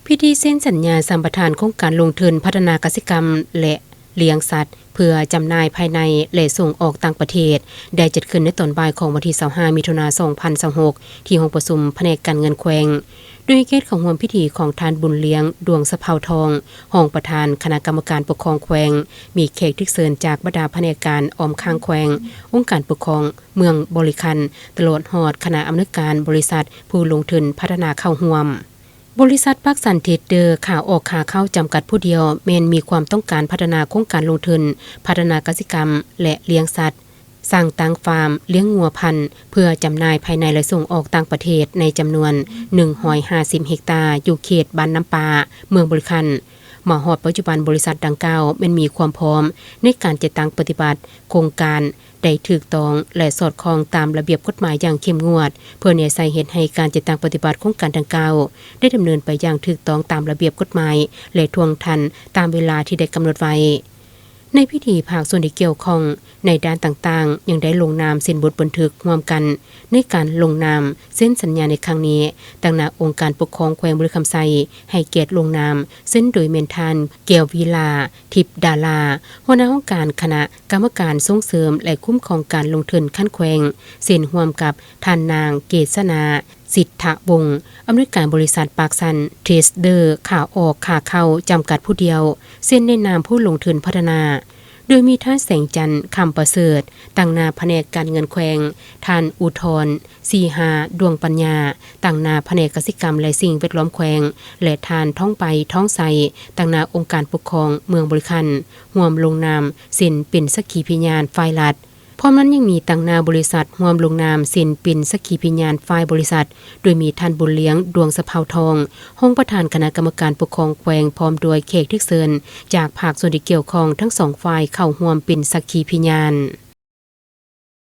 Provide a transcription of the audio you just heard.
ພິທີເຊັນສັນຍາສຳປະທານໂຄງການລົງທຶນພັດທະນາກະສິກຳ ແລະ ລ້ຽງສັດ ເພື່ອຈຳໜ່າຍພາຍໃນ ແລະ ສົ່ງອອກຕ່າງປະເທດ ໄດ້ຈັດຂຶ້ນໃນຕອນບ່າຍຂອງວັນທີຊາວຫ້າ ມິຖຸນາ ສອງພັນຊາວຫົກ ທີ່ຫ້ອງປະຊຸມພະແນກການເງິນແຂວງ ໂດຍໃຫ້ກຽດເຂົ້າຮ່ວມພິທີຂອງທ່ານ ບຸນລ້ຽງ ດວງສະເພົາທອງ ຮອງປະທານຄະນະກຳມະການປົກຄອງແຂວງ, ມີແຂກຖືກເຊີນຈາກບັນດາພະແນກການອ້ອມຂ້າງແຂວງ, ອົງການປົກຄອງເມືອງບໍລິຄັນ, ຕະຫຼອດຮອດຄະນະອຳນວຍການບໍລິສັດຜູ້ລົງທຶນພັດທະນາເຂົ້າຮ່ວມ. ບໍລິສັດປາກຊັນເທຣດເດີ ຂາອອກຂາເຂົ້າຈຳກັດຜູ້ດຽວ ແມ່ນມີຄວາມຕ້ອງການພັດທະນາໂຄງການລົງທຶນ ພັດທະນາກະສິກຳ ແລະ ລ້ຽງສັດ, ສ້າງຕັ້ງຟາມລ້ຽງງົວພັນ ເພື່ອຈຳໜ່າຍພາຍໃນ ແລະ ສົ່ງອອກຕ່າງປະເທດ ໃນຈຳນວນໜຶ່ງຮ້ອຍຫ້າສິບເຮັກຕາ ຢູ່ເຂດບ້ານນ້ຳປາ ເມືອງບໍລິຄັນ. ມາຮອດປັດຈຸບັນ ບໍລິສັດດັ່ງກ່າວແມ່ນມີຄວາມພ້ອມໃນການຈັດຕັ້ງປະຕິບັດໂຄງການ ໄດ້ຖືກຕ້ອງ ແລະ ສອດຄ່ອງຕາມລະບຽບກົດໝາຍຢ່າງເຂັ້ມງວດ ເພື່ອແນໃສ່ເຮັດໃຫ້ການຈັດຕັ້ງປະຕິບັດໂຄງການດັ່ງກ່າວ ໄດ້ດຳເນີນໄປຢ່າງຖືກຕ້ອງຕາມລະບຽບກົດໝາຍ ແລະ ທ່ວງທັນຕາມເວລາທີ່ໄດ້ກຳນົດໄວ້. ໃນພິທີ ພາກສ່ວນທີ່ກ່ຽວຂ້ອງໃນດ້ານຕ່າງໆ ຍັງໄດ້ລົງນາມເຊັນບົດບັນທຶກຮ່ວມກັນ ໃນການລົງນາມເຊັນສັນຍາໃນຄັ້ງນີ້, ຕາງໜ້າອົງການປົກຄອງແຂວງບໍລິຄຳໄຊ ໃຫ້ກຽດລົງນາມເຊັນໂດຍແມ່ນທ່ານ ແກ້ວວິລາ ທິບດາລາ ຫົວໜ້າຫ້ອງການຄະນະກຳມະການສົ່ງເສີມ ແລະ ຄຸ້ມຄອງການລົງທຶນຂັ້ນແຂວງ, ເຊັນຮ່ວມກັບທ່ານນາງ ເກດສະໜາ ສິດທະວົງ ອຳນວຍການບໍລິສັດປາກຊັນເທຣດເດີ ຂາອອກຂາເຂົ້າຈຳກັດຜູ້ດຽວ ເຊັນໃນນາມຜູ້ລົງທຶນພັດທະນາ, ໂດຍມີທ່ານ ແສງຈັນ ຄຳປະເສີດ ຕາງໜ້າພະແນກການເງິນແຂວງ, ທ່ານ ອຸທອນ ສີຫາ ດວງປັນຍາ ຕາງໜ້າພະແນກກະສິກຳ ແລະ ສິ່ງແວດລ້ອມແຂວງ ແລະ ທ່ານ ທອງໃບ ທອງໄຊ ຕາງໜ້າອົງການປົກຄອງເມືອງບໍລິຄັນ ຮ່ວມລົງນາມເຊັນເປັນສັກຂີພິຍານຝ່າຍລັດ. ພ້ອມນັ້ນຍັງມີຕາງໜ້າບໍລິສັດຮ່ວມລົງນາມເຊັນເປັນສັກຂີພິຍານຝ່າຍບໍລິສັດ, ໂດຍມີທ່ານ ບຸນລ້ຽງ ດວງສະເພົາທອງ ຮອງປະທານຄະນະກຳມະການປົກຄອງແຂວງ ພ້ອມດ້ວຍແຂກຖືກເຊີນຈາກພາກສ່ວນທີ່ກ່ຽວຂ້ອງທັງສອງຝ່າຍເຂົ້າຮ່ວມເປັນສັກຂີພິຍານ.